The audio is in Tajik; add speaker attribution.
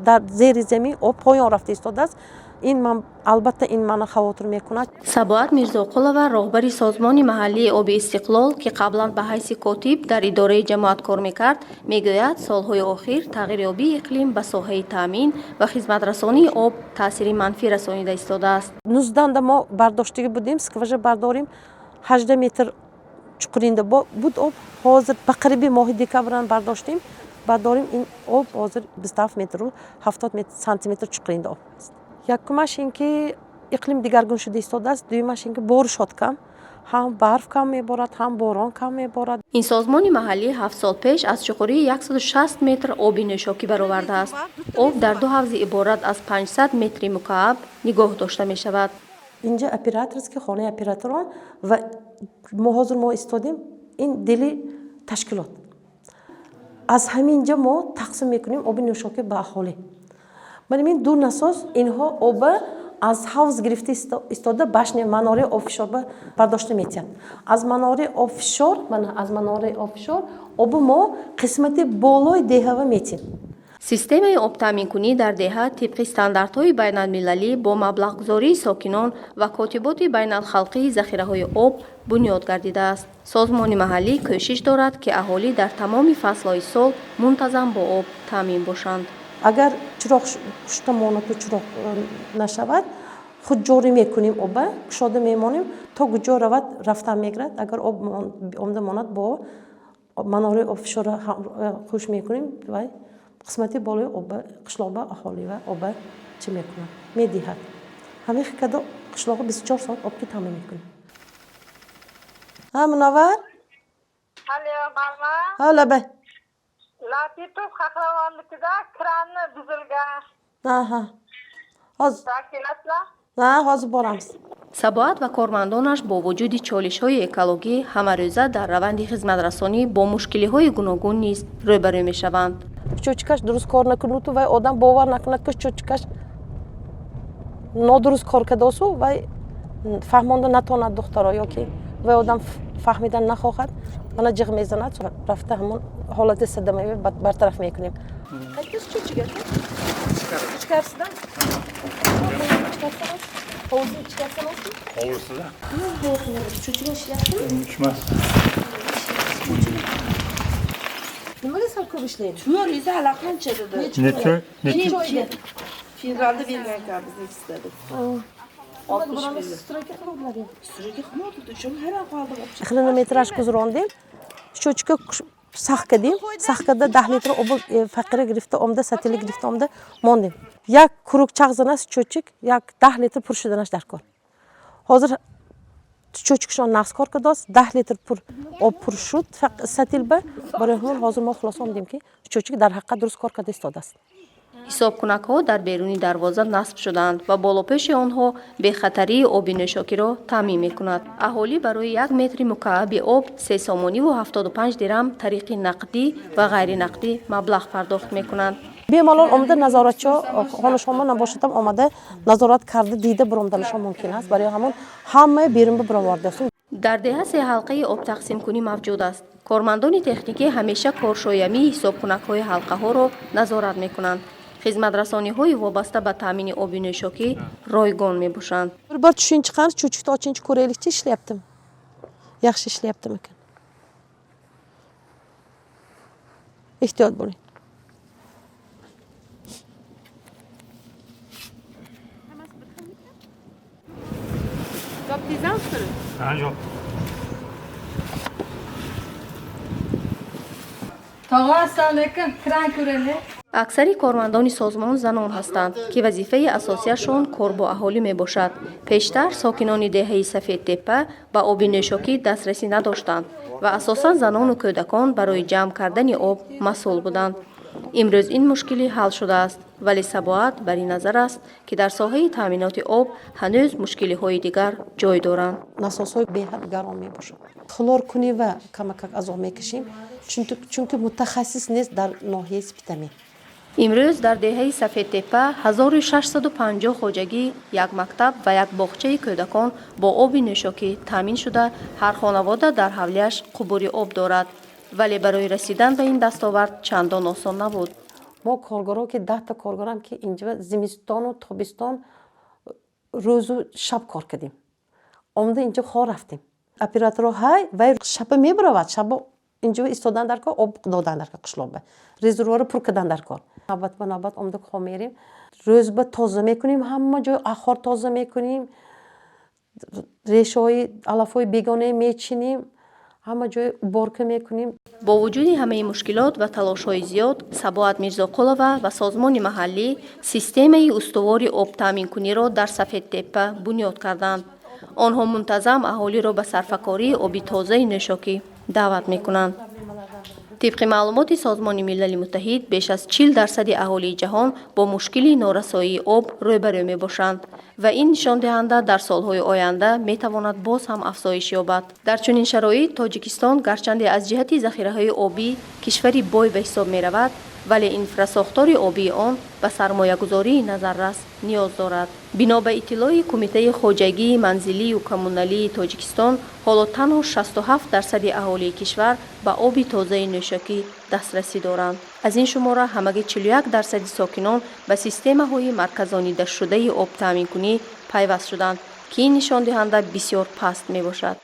Speaker 1: Дар зери замин об поён рафта истодааст. Ин ман, албатта, ин мана хавотир мекунад.
Speaker 2: Сабоат Мирзоқулова, роҳбари созмони маҳаллии оби Истиқлол, ки қаблан ба ҳайси котиб дар идораи ҷамоат кор мекард, мегӯяд, солҳои охир тағйирёбии иқлим ба соҳаи таъмин ва хизматрасонии об таъсири манфӣ расонида истодааст.
Speaker 1: 19-да мо бардоштагӣ будем, скважина бардорим, 18 метр чуқуринда буд об. Ҳозир ба қариби моҳи декабран бардоштем, бардорим, ин об ҳозир 27 метру 70 сантиметр чуқуринда об аст. Якумаш ин ки иқлим дигаргун шуда истодааст, дуюмаш ин ки боришот кам, ҳам барф кам меборад, ҳам борон кам меборад.
Speaker 2: Ин созмони маҳаллӣ 7 сол пеш аз чуқурии 160 метр оби нӯшокӣ баровардааст. Об дар ду ҳавзи иборат аз 500 метри мукааб нигоҳ дошта мешавад.
Speaker 1: Инҷа операторский, хонаи операторон, ва мо ҳозир мо истодем, ин дили ташкилот. Аз ҳамин ҷа мо тақсим мекунем оби нӯшокӣ ба аҳолӣ. Манам ин ду насос, инҳо оба аз ҳавз гирифта истода, башня, манораи обфишорба бардошта метиҳанд. Аз манораи обфишор, мана, аз манораи обфишор обу мо қисмати болои деҳава метиҳем.
Speaker 2: Системаи обтаъминкунӣ дар деҳа тибқи стандартҳои байналмилалӣ бо маблағгузории сокинон ва котиботи байналхалқии захираҳои об бунёд гардидааст. Созмони маҳаллӣ кӯшиш дорад, ки аҳолӣ дар тамоми фаслҳои сол мунтазам бо об таъмин бошанд.
Speaker 1: Агар чироғ кушта монаду чироғ нашавад, худ ҷорӣ мекунем, оба кушода мемонем, то куҷо равад, рафтан мегирад. Агар об омда монад, бо манораи обфишорро хуш мекунем, вай қисмати болои оба қишлоқба аҳолива оба чӣ мекунад, медиҳад. Ҳамин када қишлоқо 24 соат об ки таъмин мекунем. Ҳа, Мунаввар.
Speaker 3: Alo, mama.
Speaker 1: Ҳа, лабай.
Speaker 3: Latipov Qahramonnikida kranni buzilgan.
Speaker 1: Ҳа, ҳозир.
Speaker 3: Kelasizlar?
Speaker 1: Ha, hozir boramiz.
Speaker 2: Сабоат ва кормандонаш бо вуҷуди чолишҳои экологӣ ҳамарӯза дар раванди хизматрасонӣ бо мушкилиҳои гуногун низ рӯбарӯ мешаванд.
Speaker 1: Счётчик аш дуруст кор накунуту вай одам бовар накунад, ки счётчик аш нодуруст кор кардосу, вай фаҳмонда натонад духтаро, ё ки вай одам фаҳмидан нахоҳад, мана ҷиғ мезанад. Рафта ҳамон ҳолати садамавӣ бартараф мекунем. Ichkarisidan. Hovuzning ichkarisidan olsin.
Speaker 4: Hovlisida.
Speaker 1: Счётчик ishlayaptimi?
Speaker 4: Tushmas.
Speaker 1: Nimaga sal ko'p ishlaydi?
Speaker 5: 400 hali qancha dedi?
Speaker 4: Necha? Necha?
Speaker 1: Oyda.
Speaker 5: Fevralda bergan ekan bizni ikkisida.
Speaker 1: 60. Стройка qiluvdilar.
Speaker 5: Стройка qilmadi, o'sha hayron qoldim.
Speaker 1: Хронометраж гузарондем. Счётчик а сах кардем. Сах карда, 10 литр оби фақира гирифта омда, сатили гирифта омда мондем. Як круг чақ занас счётчик, як 10 литр пур шуданаш дар кор. Ҳозир счётчик шон нағз кор кардааст, 10 литр пур об пур шуд сатилба. Барои ҳамон ҳозир мо хулоса омдем, ки счётчик дар ҳақиқат дуруст кор карда истодааст.
Speaker 2: Ҳисобкунакҳо дар беруни дарвоза насб шудаанд ва болопеши онҳо бехатарии оби нӯшокиро таъмин мекунад. Аҳолӣ барои як метри мукааби об 3 сомониву 75 дирам тариқи нақдӣ ва ғайринақдӣ маблағ пардохт мекунанд.
Speaker 1: Бемалол омада, назоратчиҳо хонашонма набошадам, омада назорат карда, дида биромданашон мумкин аст. Барои ҳамон ҳамаи берун бировардастум.
Speaker 2: Дар деҳа се ҳалқаи обтақсимкунӣ мавҷуд аст. Кормандони техникӣ ҳамеша коршоямии ҳисобкунакҳои ҳалқаҳоро назорат мекунанд. Хизматрасониҳои вобаста ба таъмини оби нӯшокӣ ройгон мебошанд.
Speaker 1: Bir bor tushun chiqar, счётчик ni ochinchi, ko'raylikchi, ishlayaptimi, yaxshi ishlayaptimikan. Ehtiyot bo'ling.
Speaker 4: Ha, yo'q.
Speaker 6: Tog'a, assalomu alaykum, kran ko'raylik.
Speaker 2: Аксари кормандони созмон занон ҳастанд, ки вазифаи асосияшон кор бо аҳолӣ мебошад. Пештар сокинони деҳаи Сафедтеппа ба оби нӯшокӣ дастрасӣ надоштанд ва асосан занону кӯдакон барои ҷамъ кардани об масъул буданд. Имрӯз ин мушкилӣ ҳал шудааст, вале Сабоат бар ин назар аст, ки дар соҳаи таъминоти об ҳанӯз мушкилиҳои дигар ҷой доранд.
Speaker 1: Насосҳои беҳад гарон мебошад. Хлоркунӣ ва камакак азоб мекашем, чунки мутахассис нест дар ноҳияи Спитамен.
Speaker 2: Имрӯз дар деҳаи Сафедтеппа 1650 хоҷагӣ, як мактаб ва як боғчаи кӯдакон бо оби нӯшокӣ таъмин шуда, ҳар хонавода дар ҳавлиаш қубури об дорад. Вале барои расидан ба ин дастовард чандон осон набуд.
Speaker 1: Мо коргаро ки 10-та коргарам ки инҷа зимистону тобистон, рӯзу шаб кор кардем, омада инҷа хор рафтем. Операторо ҳай вай шаба мебаровад, шаба инҷо истодан дар кор, об додан дар кор, қишлоқба резервуарро пур кардан дар кор. Навбат ба навбат омада хо мерем, рӯзба тоза мекунем, ҳама ҷой ахор тоза мекунем, решаҳои алафҳои бегона мечинем, ҳама ҷой уборка мекунем.
Speaker 2: Бо вуҷуди ҳамаи мушкилот ва талошҳои зиёд, Сабоат Мирзоқулова ва созмони маҳаллӣ системаи устувори обтаъминкуниро дар Сафедтеппа бунёд карданд. Онҳо мунтазам аҳолиро ба сарфакории оби тозаи нӯшокӣ даъват мекунанд. Тибқи маълумоти Созмони Милали Муттаҳид, беш аз 40 дарсади аҳолии ҷаҳон бо мушкили норасоии об рӯбарӯ мебошанд ва ин нишондиҳанда дар солҳои оянда метавонад боз ҳам афзоиш ёбад. Дар чунин шароит Тоҷикистон гарчанде аз ҷиҳати захираҳои обӣ кишвари бой ба ҳисоб меравад, вале инфрасохтори обии он ба сармоягузории назаррас ниёз дорад. Бино ба иттилои Кумитаи хоҷагии манзилию коммуналии Тоҷикистон, ҳоло танҳо 67 дарсади аҳолии кишвар ба оби тозаи нӯшокӣ дастрасӣ доранд. Аз ин шумора ҳамагӣ 41 дарсади сокинон ба системаҳои марказонидашудаи обтаъминкунӣ пайваст шуданд, ки ин нишондиҳанда бисёр паст мебошад.